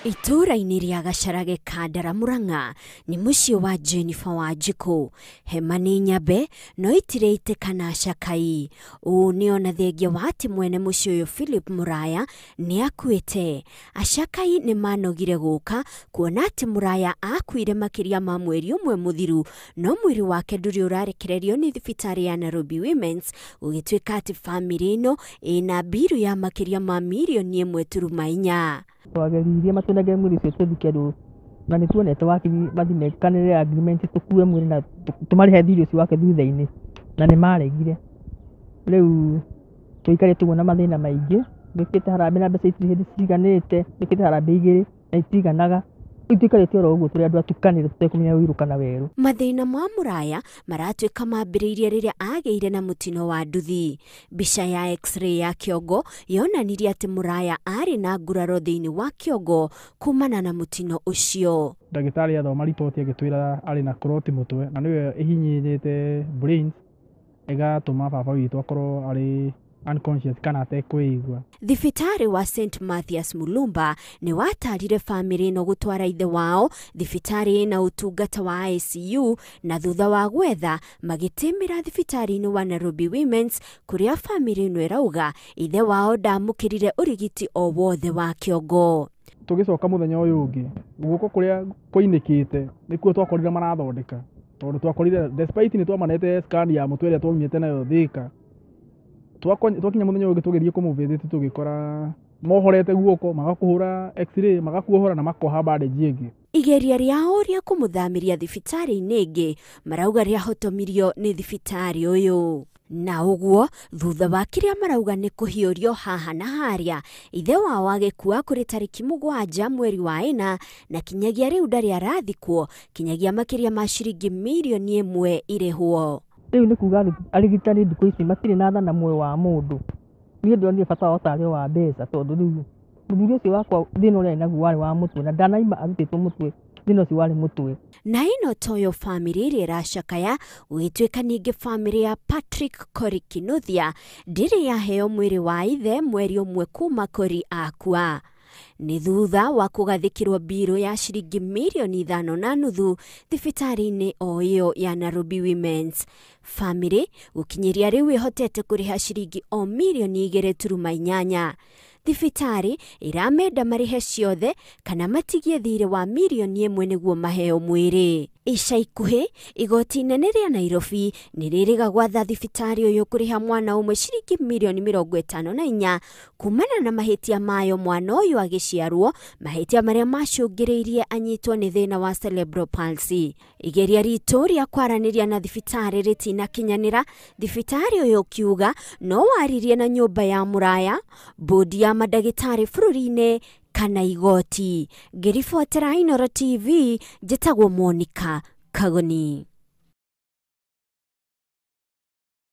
Itũũra-inĩ rĩa Gacharage Kandara Murang'a nĩ mũciĩ wa Jennifer Wanjikũ. Hema nĩ nyambe no itirĩ itĩ kana cakai. Ũũ nĩ ona thengia wa atĩ mwene mũciĩ ũyũ Philip Muraya nĩ akuĩte. Acakai nĩ manogire gũka kuona atĩ Muraya akuire makĩria ma mweri ũmwe mũthiru, no mwĩrĩ wake ndũrĩ ũrarekererio nĩ thibitarĩ ya Nairobi Women's, gũgĩtuĩka atĩ bamĩrĩ ĩno ĩna mbiru ya makĩria ma mirioni 1.4. Twageririe matũnengere mwĩrĩ ũcio tũthike rũ na nĩ tuonete wakiri mathiĩ mekanĩre agreement tũkue mwĩrĩ na tũmarĩhe thirĩ ũcio wake thutha-inĩ, na nĩ maregire. Rĩu tũikarĩte ũguo na mathĩna maingĩ, gwĩkĩte harambee na mbeca itirĩ hĩndĩ ciiganĩte, gwĩkĩte harambee igĩrĩ na itiganaga. Rĩu tũikarĩte oro ũguo tũrĩ andũ atukanĩre tũtekũmenya ũirũ kana werũ. Mathĩna ma Muraya maratuĩka mambĩrĩirie rĩrĩa agĩire na mũtino wa nduthi. Mbica ya x-ray ya kĩongo yonanirie atĩ Muraya arĩ na nguraro thĩinĩ wa kĩongo kumana na mũtino ũcio. Ndagĩtarĩ athoma riboti agĩtwĩra arĩ na clot mũtwe na nĩyo ĩhinyĩrĩte brains ĩgatũma baba witũ akorwo arĩ unconscious kana atekwĩigua. Thibitarĩ wa St Mathias Mulumba nĩ watarire bamĩrĩ ĩno gũtwara ithe wao thibitarĩ ĩna ũtungata wa ICU, na thutha wa gwetha magĩtĩmĩra thibitarĩ-inĩ wa Nairobi Women's kũrĩa bamĩrĩ ĩno ĩrauga ithe wao ndamũkĩrire ũrigiti o wothe wa kĩongo. Tũgĩcoka mũthenya ũyũ ũngĩ, guoko kũrĩa kũinĩkĩte nĩkuo twakorire marathondeka, tondũ twakorire despite nĩ twamanete scan ya mũtwe ĩrĩa twaumĩte nayo Thika. Twakinya mũthenya ũyũ ũngĩ tũgĩthiĩ kũmũvisit tũgĩkora mohorete guoko, magakũhũra x-ray, magakuohora na makoha bandage ĩngĩ. Igeria rĩao rĩa kũmũthamĩria thibitarĩ-inĩ ĩngĩ marauga rĩahotomirio nĩ thibitarĩ ũyũ. Na ũguo thutha wa kĩrĩa marauga nĩ kũhiũrio haha na harĩa, ithe wao agĩkua kũrĩ tarĩki 7 mweri wa 4, na kinyagia rĩu ndarĩ arathikwo kinyagia makĩria ma ciringi mirioni 1 irĩhwo. Rĩu nĩ kuga arigitani thikũ ici matirĩ na tha na muoyo wa mũndũ. Niĩ ndonire bata wao tarĩ o wa mbeca, tondũ rĩu mũthuri ũcio wakwa thĩna ũrĩa arĩ naguo warĩ wa mũtwe, na ndanaima arutĩtwo mũtwe, thĩna ũcio warĩ mũtwe. Na ĩno toyo bamĩrĩ ĩrĩa ĩracakaya, gũgĩtuĩka ningĩ bamĩrĩ ya Patrick Kori Kinuthia ndĩrĩ yaheo mwĩrĩ wa ithe mweri ũmwe kuma Kori akua. Nĩ thutha wa kũgathĩkĩrwo mbirũ ya ciringi mirioni 5.5 thibitarĩ-inĩ o ĩyo ya Nairobi Women's. Bamĩrĩ gũkinyĩria rĩu ĩhotete kũrĩha ciringi o mirioni 2.8. Thibitarĩ ĩramenda marĩhe ciothe kana matigie thirĩ wa mirioni 1 nĩguo maheo mwĩrĩ. Ica ikuhĩ igoti inene rĩa Nairobi nĩ rĩrĩga gwatha thibitarĩ ũyũ kũrĩha mwana ũmwe ciringi mirioni 54 kumana na mahĩtia mayo mwana ũyũ agĩciarwo, mahĩtia marĩa macũngĩrĩirie anyitwo nĩ thĩna wa cerebral palsy. Igeria ritũ rĩa kwaranĩria na thibitarĩ rĩtinakinyanĩra, thibitarĩ ũyũ ũkiuga no waririe na nyũmba ya Muraya, bodi ya mandagĩtarĩ bũrũri-inĩ kana igoti. Ngĩribotera Inooro TV, njĩtagwo Monica Kagoni.